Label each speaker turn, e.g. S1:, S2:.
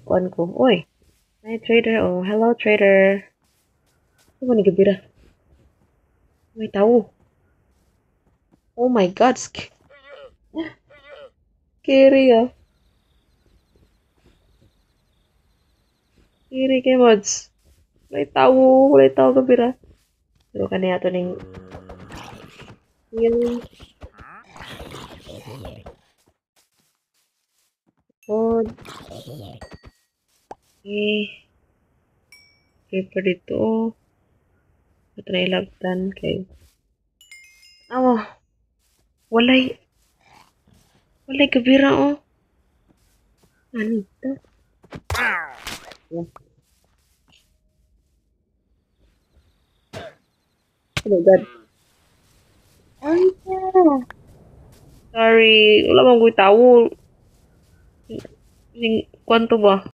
S1: Kuan ko. Oy. Hi, trader. Oh, hello, trader. Ano ni gabira? May tao. Oh my God. Scary ah. Scary kay mods. May tao. Walay tao gabira. Pero kani ato ning yung pod. Okay. Paper dito. Oh. Ito na ilagtan kay. Awa. Walay. Walay gabira oh. Ano ito? Yeah. Oh my God. Ay, yeah. Sorry. Wala bang ko'y tao. Ning kwanto ba?